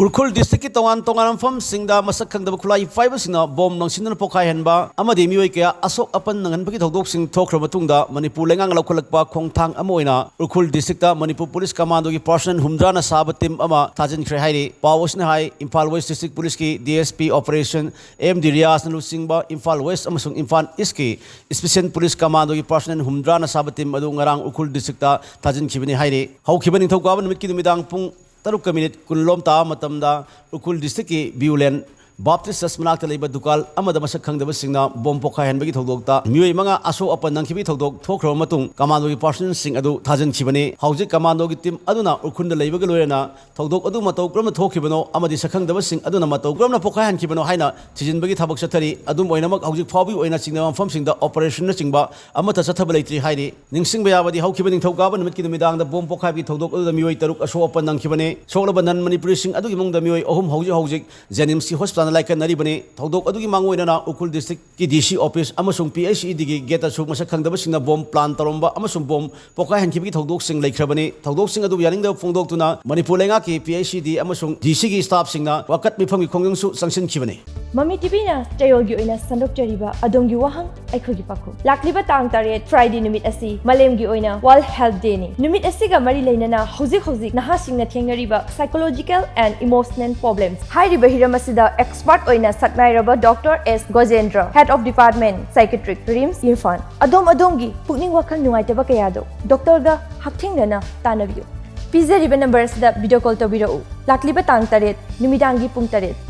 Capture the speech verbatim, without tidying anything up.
ꯎꯈ꯭ꯔꯨꯜ ꯗꯤꯁꯇ꯭ꯔꯤꯛꯀꯤ ꯇꯣꯉꯥꯟ ꯇꯣꯉꯥꯟꯕ ꯃꯐꯝꯁꯤꯡꯗ ꯃꯁꯛ ꯈꯪꯗꯕ ꯈꯨꯠꯂꯥꯏ ꯄꯥꯏꯕꯁꯤꯡꯅ ꯕꯣꯝ ꯂꯪꯁꯤꯟꯗꯨꯅ ꯄꯣꯈꯥꯏꯍꯟꯕ ꯑꯃꯗꯤ ꯃꯤꯑꯣꯏ ꯀꯌꯥ ꯑꯁꯣꯛ ꯑꯄꯟ ꯅꯪꯍꯟꯕꯒꯤ ꯊꯧꯗꯣꯛꯁꯤꯡ ꯊꯣꯛꯈ꯭ꯔꯕ ꯃꯇꯨꯡꯗ, ꯃꯅꯤꯄꯨꯔ ꯂꯩꯉꯥꯛꯅ ꯂꯧꯈꯠꯂꯛꯄ ꯈꯣꯡꯊꯥꯡ ꯑꯃ ꯑꯣꯏꯅ ꯎꯈ꯭ꯔꯨꯜ ꯗꯤꯁꯇ꯭ꯔꯤꯛꯇ ꯃꯅꯤꯄꯨꯔ ꯄꯨꯂꯤꯁ ꯀꯃꯥꯟꯗꯣꯒꯤ ꯄꯥꯔꯁꯣꯅꯦꯜ ꯍꯨꯝꯗ꯭ꯔꯥꯅ ꯁꯥꯕ ꯇꯤꯝ ꯑꯃ ꯊꯥꯖꯤꯟꯈ꯭ꯔꯦ ꯍꯥꯏꯔꯤ꯫ ꯄꯥꯎ ꯑꯁꯤꯅ ꯍꯥꯏ, ꯏꯝꯐꯥꯜ ꯋꯦꯁ꯭ꯠ ꯗꯤꯁꯇ꯭ꯔꯤꯛ ꯄꯨꯂꯤꯁꯀꯤ D S P operation M D ꯔꯤꯌꯥꯖꯅ ꯂꯨꯆꯤꯡꯕ ꯏꯝꯐꯥꯜ ꯋꯦꯁ꯭ꯠ ꯑꯃꯁꯨꯡ ꯏꯝꯐꯥꯜ ꯏꯁ꯭ꯠꯀꯤ ꯁ꯭ꯄꯦꯁꯤꯑꯦꯜ ꯄꯨꯂꯤꯁ ꯀꯃꯥꯟꯗꯣꯒꯤ ꯄꯥꯔꯁꯣꯅꯦꯜ ꯍꯨꯝꯗ꯭ꯔꯥꯅ ꯁꯥꯕ ꯇꯤꯝ ꯑꯗꯨ ꯉꯔꯥꯡ ꯎꯈ꯭ꯔꯨꯜ ꯗꯤꯁꯇ꯭ꯔꯤꯛꯇ ꯊꯥꯖꯤꯟꯈꯤꯕꯅꯤ ꯍꯥꯏꯔꯤ꯫ ꯍꯧꯈꯤꯕ ꯅꯤꯡꯊꯧꯀꯥꯕ ꯅꯨꯃꯤꯠꯀꯤ ꯅꯨꯃꯤꯗꯥꯡ ꯄꯨꯡ ꯇꯔꯨꯛꯀ ꯃꯤꯅꯤꯠ ꯀꯨꯟꯂꯣꯝ ꯇꯥꯕ ꯃꯇꯝꯗ ꯎꯈ꯭ꯔꯨꯜ ꯗꯤꯁꯇ꯭ꯔꯤꯛꯀꯤ ꯕꯤꯌꯨꯂꯦꯟ ꯕꯥꯞꯇꯤꯁ ꯆꯔꯆ ꯃꯅꯥꯛꯇ ꯂꯩꯕ ꯗꯨꯀꯥꯟ ꯑꯃꯗ ꯃꯁꯛ ꯈꯪꯗꯕꯁꯤꯡꯅ ꯕꯣꯝ ꯄꯣꯈꯥꯏꯍꯟꯕꯒꯤ ꯊꯧꯗꯣꯛꯇ ꯃꯤꯑꯣꯏ ꯃꯉꯥ ꯑꯁꯣꯛ ꯑꯄꯟ ꯅꯪꯈꯤꯕꯒꯤ ꯊꯧꯗꯣꯛ ꯊꯣꯛꯈ꯭ꯔꯕ ꯃꯇꯨꯡ, ꯀꯃꯥꯟꯗꯣꯒꯤ ꯄꯥꯔꯁꯣꯅꯦꯜꯁꯤꯡ ꯑꯗꯨ ꯊꯥꯖꯤꯟꯈꯤꯕꯅꯤ꯫ ꯍꯧꯖꯤꯛ ꯀꯃꯥꯟꯗꯣꯒꯤ ꯇꯤꯝ ꯑꯗꯨꯅ ꯎꯈ꯭ꯔꯨꯜꯗ ꯂꯩꯕꯒ ꯂꯣꯏꯅꯅ ꯊꯧꯗꯣꯛ ꯑꯗꯨ ꯃꯇꯧ ꯀꯔꯝꯅ ꯊꯣꯛꯈꯤꯕꯅꯣ ꯑꯃꯗꯤ ꯁꯛꯈꯪꯗꯕꯁꯤꯡ ꯑꯗꯨꯅ ꯃꯇꯧ ꯀꯔꯝꯅ ꯄꯣꯈꯥꯏꯍꯟꯈꯤꯕꯅꯣ ꯍꯥꯏꯅ ꯊꯤꯖꯤꯟꯕꯒꯤ ꯊꯕꯛ ꯆꯠꯊꯔꯤ꯫ ꯑꯗꯨꯝ ꯑꯣꯏꯅꯃꯛ, ꯍꯧꯖꯤꯛ ꯐꯥꯎꯕꯒꯤ ꯑꯣꯏꯅ ꯆꯤꯡꯅꯕ ꯃꯐꯝꯁꯤꯡꯗ ꯑꯣꯄꯔꯦꯁꯟꯅꯆꯤꯡꯕ ꯑꯃꯠꯇ ꯆꯠꯊꯕ ꯂꯩꯇ꯭ꯔꯤ ꯍꯥꯏꯔꯤ꯫ ꯅꯤꯡꯁꯤꯡꯕ ꯌꯥꯕꯗꯤ, ꯍꯧꯈꯤꯕ ꯅꯤꯡꯊꯧꯀꯥꯕ ꯅꯨꯃꯤꯠꯀꯤ ꯅꯨꯃꯤꯗꯥꯡꯗ ꯕꯣꯝ ꯄꯣꯈꯥꯏꯕꯒꯤ ꯊꯧꯗꯣꯛ ꯑꯗꯨꯗ ꯃꯤꯑꯣꯏ ꯇꯔꯨꯛ ꯑꯁꯣꯛ ꯑꯄꯟ ꯅꯪꯈꯤꯕꯅꯤ꯫ ꯁꯣꯛꯂꯕ ꯅꯟ ꯃꯅꯤꯄꯨꯔꯤꯁꯤꯡ ꯑꯗꯨꯒꯤ ꯏꯃꯨꯡꯗ ꯃꯤꯑꯣꯏ ꯑꯍꯨꯝ ꯍꯧꯖꯤꯛ ꯍꯧꯖꯤꯛ ꯖꯦꯅꯤꯝꯁꯀꯤ ꯍꯣꯁꯄꯤꯇꯥꯜꯗ ꯂꯥꯏꯀꯠꯅꯔꯤꯕꯅꯤ꯫ ꯊꯧꯗꯣꯛ ꯑꯗꯨꯒꯤ ꯃꯥꯡꯑꯣꯏꯅꯅ ꯎꯈ꯭ꯔꯨꯜ ꯗꯤꯁꯇ꯭ꯔꯤꯛꯀꯤ ꯗꯤ ꯁꯤ ꯑꯣꯐꯤꯁ ꯑꯃꯁꯨꯡ ꯄꯤ ꯑꯩꯆ ꯏ ꯗꯤꯒꯤ ꯒꯦꯠꯇꯁꯨ ꯃꯁꯛ ꯈꯪꯗꯕꯁꯤꯡꯅ ꯕꯣꯝ ꯄ꯭ꯂꯥꯟ ꯇꯧꯔꯝꯕ ꯑꯃꯁꯨꯡ ꯕꯣꯝ ꯄꯣꯈꯥꯏꯍꯟꯈꯤꯕꯒꯤ ꯊꯧꯗꯣꯛꯁꯤꯡ ꯂꯩꯈ꯭ꯔꯕꯅꯤ꯫ ꯊꯧꯗꯣꯛꯁꯤꯡ ꯑꯗꯨꯕꯨ ꯌꯥꯅꯤꯡꯗꯕ ꯐꯣꯡꯗꯣꯛꯇꯨꯅ ꯃꯅꯤꯄꯨꯔ ꯂꯩꯉꯥꯛꯀꯤ ꯄꯤ ꯑꯩꯆ ꯏ ꯗꯤ ꯑꯃꯁꯨꯡ ꯗꯤ ꯁꯤꯒꯤ ꯁ꯭ꯇꯥꯐꯁꯤꯡꯅ ꯋꯥꯀꯠ ꯃꯤꯐꯝꯒꯤ ꯈꯣꯡꯖꯪꯁꯨ ꯆꯪꯁꯤꯟꯈꯤꯕꯅꯤ꯫ ꯃꯃꯤ ꯇꯤꯚꯤꯅ ꯆꯌꯣꯜꯒꯤ ꯑꯣꯏꯅ ꯁꯟꯗꯣꯛꯆꯔꯤꯕ ꯑꯗꯣꯝꯒꯤ ꯋꯥꯍꯪ, ꯑꯩꯈꯣꯏꯒꯤ ꯄꯥꯎꯈꯨꯝ꯫ ꯂꯥꯛꯂꯤꯕ ꯇꯥꯡ ꯇꯔꯦꯠ, Friday ꯅꯨꯃꯤꯠ ꯑꯁꯤ ꯃꯥꯂꯦꯝꯒꯤ ꯑꯣꯏꯅ World Health Dayꯅꯤ꯫ ꯅꯨꯃꯤꯠ ꯑꯁꯤꯒ ꯃꯔꯤ ꯂꯩꯅꯅ ꯍꯧꯖꯤꯛ ꯍꯧꯖꯤꯛ ꯅꯍꯥꯁꯤꯡꯅ ꯊꯦꯡꯅꯔꯤꯕ psychological and emotional problems ꯍꯥꯏꯔꯤꯕ ꯍꯤꯔꯝ ꯑꯁꯤꯗ expert ꯑꯣꯏꯅ ꯁꯛꯅꯥꯏꯔꯕ Doctor S Gojendra, Head of Department, Psychiatric, RIMS, Imphal, ꯑꯗꯣꯝ ꯑꯗꯣꯝꯒꯤ ꯄꯨꯛꯅꯤꯡ ꯋꯥꯈꯜ ꯅꯨꯡꯉꯥꯏꯇꯕ ꯀꯌꯥꯗꯣ ꯗꯣꯛꯇꯔꯒ ꯍꯛꯊꯦꯡꯅꯅ ꯇꯥꯟꯅꯕꯤꯌꯨ꯫ ꯄꯤꯖꯔꯤꯕ ꯅꯝꯕꯔ ꯑꯁꯤꯗ video call ꯇꯧꯕꯤꯔꯛꯎ꯫ ꯂꯥꯛꯂꯤꯕ ꯇꯥꯡ ꯇꯔꯦꯠ, ꯅꯨꯃꯤꯗꯥꯡꯒꯤ ꯄꯨꯡ ꯇꯔꯦꯠ꯫